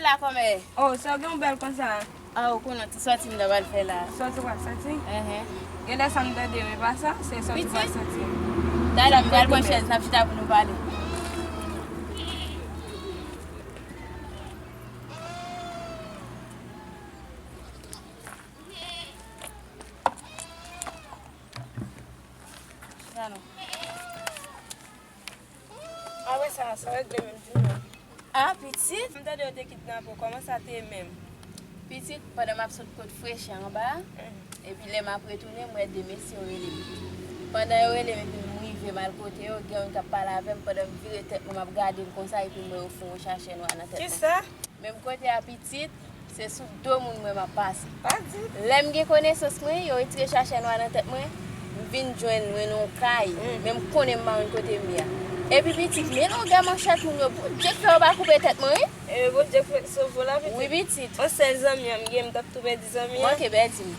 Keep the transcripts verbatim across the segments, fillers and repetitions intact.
Sa kòmè. Oh, sa w gen yon bèl konsa. Ah, ou konnen ti sòti m ta pral fè la. Sòti w pral sòti? Enhen. Genlè sa m tande, men pa sa, se sòti w pral sòti. Talè m pral pran chèz, n ap chita pou nou pale. Chita non. Apre sa, sa regle menm tou non. Ah, pitit? M tande yo te kidnape w, kòman sa te ye menm? Pitit, pandan m ap sot kot frechè anba a, epi lè m ap retounen, m wè de mesye yo rele m. Pandan yo rele m epi m rive m al kote yo, gen youn k ap pale avè m, pandan m vire tèt mwen, m ap gade l konsa, epi m wè yo fè yon chachè nwa nan tèt mwen. Kisa? Menm kote a pitit, se sou do moun mwen m ap pase. Pa di. Lè m gen konesans mwen, yo retire chachè nwa nan tèt mwen, m vin jwenn mwen nan yon kay, men m konnen m pa konn kote m ye a. Epi pitit, men longa manchèt moun yo, Bondye k fè yo pa koupe tèt mwen, wi. E Bondye k fè sove w la, pitit. Wi, pitit. Yon sèl zanmi an m gen, m t ap tou pèdi zanmi an. Manke pèdi m.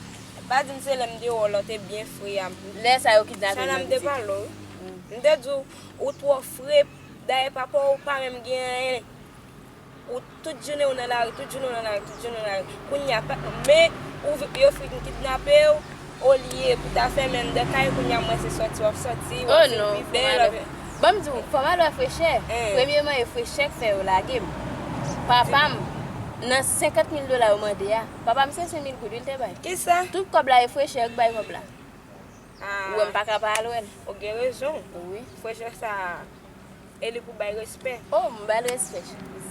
Pa di m se lè m te wè w la, w te byen fre a. Lè sa yo kidnape m, pitit. Sa la m te pale w, wi. M te di w, ou twò fre, dayè papa w pa menm gen anyen. Ou tout jounen ou nan lari, tout jounen ou nan lari, tout jounen ou nan lari. Kounye a, pa, men ou, yo fin kidnape w, olye pou ta fèmen anndan kay, kounye a m wè se sòti w ap sòti, w ap vin pi bèl. Oh non, fò m al wè. Ban m di w, fò m al wè frechè. Premyeman, e frechè k fè yo lage m. Papa m, nan senkant mil dola yo mande a, papa m se senk mil goud wi l te bay. Kisa? Tout kòb la, e frechè k bay kòb la. Ah. Ou wè m pa ka pa al wè l. Ou gen rezon. Wi. Frechè sa, e li pou bay respè. Oh, m ba l respè.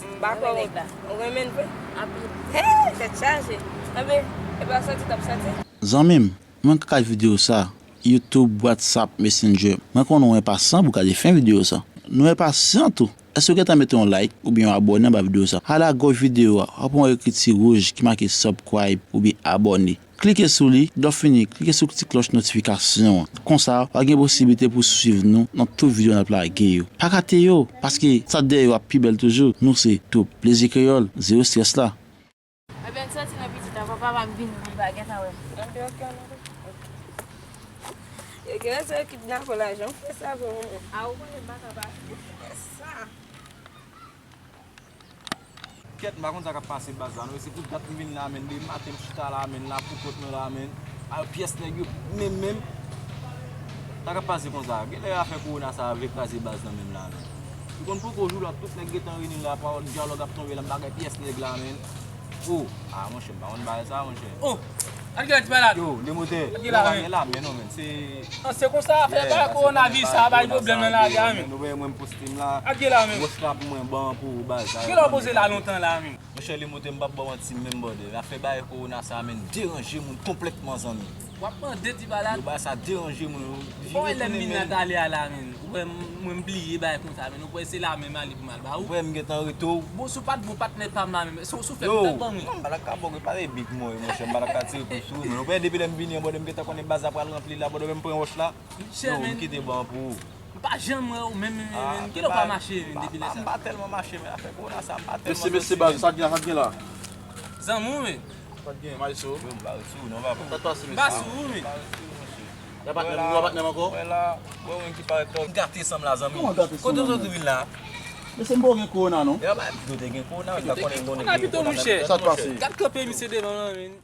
M pa kwè ou renmen l vre. Anpil. Hey, tèt chaje. Anben, e pa sòti t ap sòti. Zanmi m, mwen k gade videyo sa, YouTube, WhatsApp, Messenger. Mwen konnen w enpasyan pou gade fen videyo sa. Nou enpasyan tou. Èske w gentan mete yon like oubyen yon abòne anba videyo sa? Al agòch videyo a, w ap wè yon ekriti wouj ki make subscribe oubyen abòne. Klike sou li, lè w fini, klike sou ti klòch notifikasyon an. Konsa, w a gen posiblite pou w swiv nou nan tout videyo n ap lage yo. Pa rate yo, paske sa k dèyè yo ap pi bèl toujou. Nou se Top Plezi Kreyòl, zewo estrès la. Ebyen, sòti nan pitit la, papa m vini, li pa gentan wè m. Ok, ok, ok. Yo gen rezon yo kidnape w la, jan w fè sa vre, mwen. A, ou konnen m pa ka pase. Fè sa. Kèt, m pa konn sa k ap pase baz la, non. E se pou dat m vin la, menn. Depi maten m chita la, menn, la pou kont mwen la, menn. A, pyès nèg yo, menm, menm. Sa k ap pase konsa? Genlè afè kowona sa a vle kraze baz nan menm la, menn. Ou konn poko jou la, tout nèg gentan reyini la, pawòl dyalòg ap tonbe la, m pa gen pyès nèg la, menn. Oh, a, monchè, m pa konn bagay sa, monchè. Oh, gad kilè ti malad. Yo, Lemotè, yo pa gen lame non, menn. Se, non, se konsa, afè bagay kowonaviris sa a bay pwoblèm nan lari a, menn. Nou wè mwen m poste m la. Gad kilè la, menn. Wòch la pou mwen, ban pou ou, baz. Kilè w poze la lontan la, menn? Monchè, Lemotè, m p ap ba w manti, menn, brother. Afè bagay kowona sa a, menn, deranje moun konplètman, zanmi. W ap mande ti malad. Yo, bagay sa deranje moun. Bon, e lè m vin la talè a la, menn. Ou wè m, mwen m bliye bagay konsa, menn. Ou kwè se lame m ale pou m al ba ou? Ou wè m gentan rete w. Bon, si w pa t bon patnè pa m la, menn. Si w, si w fè m tèt ban mwen. Non, m pa ta ka ba w, pa de big mwen, monchè. M pa ta ka tire kou sou ou, menn. Ou wè depi lè m vini an, brother, m gentan konnen baz la pral ranpli la, brother, m pran wòch la. Yo, m kite ban pou ou. M pa janm wè ou menm, menm, menm. Kilè w pa mache, menn, depi lè sa? M pa tèlman mache, men afè kowona sa, m pa tèlman. Mesye, mesye, baz, sa k gen la, sa k gen la? Zanmi w, menn. Sa k gen, Maestro? Yo, m pa ret sou ou non, papa. Sa k pase, mesye? M pa sou ou, menn. M pa ret sou ou, mesye. Y a patnè m, nou a patnè m ankò? Wè la, wè ou menm ki parèt tò. Gate san m la, zanmi. Kòman gate san m la? Kote w sot vin la? Mesye, m pa gen kowona, non. Yo, ba, yo te gen kowona, yo te gen kowona pito, monchè. Sa k pase? Gad kanpe misye devan m lan, menn.